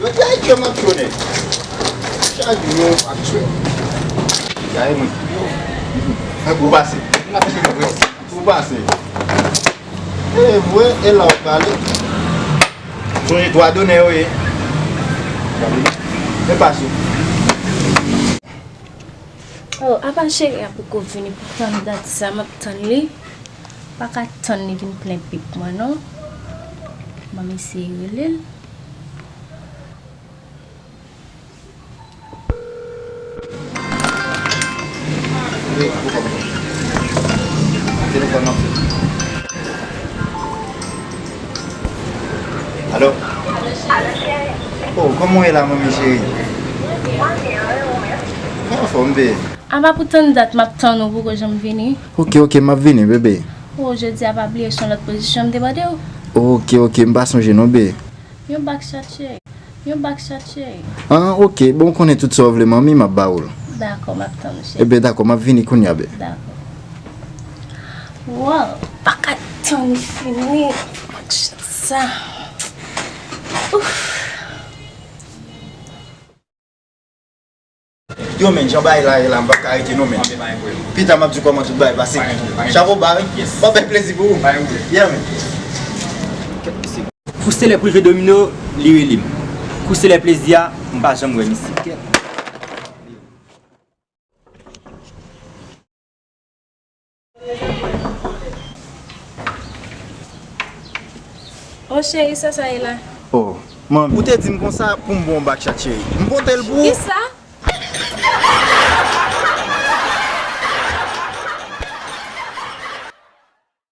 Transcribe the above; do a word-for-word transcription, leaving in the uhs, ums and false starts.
Yo, ki ayisyen m ap twone? Chak jou yon ayisyen. Gaye mwen. Ou pase. Ou pase. E vre, e la w prale. Sonje twa donè yo ye. E pase. Oh, apa cheri a poko vini pou tann dat sa, m ap tann li. Pa ka tann li vin plen pip mwen non. Ban m eseye rele l. Telefòn nan. Alo? Oh, kòman w ye la, manmi cheri? Mwen anfòm, be. Apa pou tann dat m ap tann ou poko janm vini? Ok, ok, m ap vini, bebe. Oh, jodi a pa bliye se yon lòt pozisyon m te mande w. Ok, ok, m pa sonje non, be. Yon bak chat cheri. Yon bak chat cheri. Ah, ok. Bon, ou konnen tout sa w vle, manmi, m ap ba ou l. Dakò, m ap tann ou, cheri. Ebyen, dakò, m ap vini kounye a, be. Dakò. Wow, pa ka tann li fini. Bak chat sa. Ouf. Yo, men, jan bagay la ye la, m pap ka rete non, men. Pita m ap di w kòman tout bagay pase. Chapo ba, wi. M ap fè plezi pou ou. Yeah, men. Kou selè prive domino, li rele m. Kou selè plezi a, m pa janm wè misye. Oh cheri, sa sa ye la? Oh, manmi, ou te di m konsa pou m ba w bak chat cheri. M pote l pou ou. Kisa?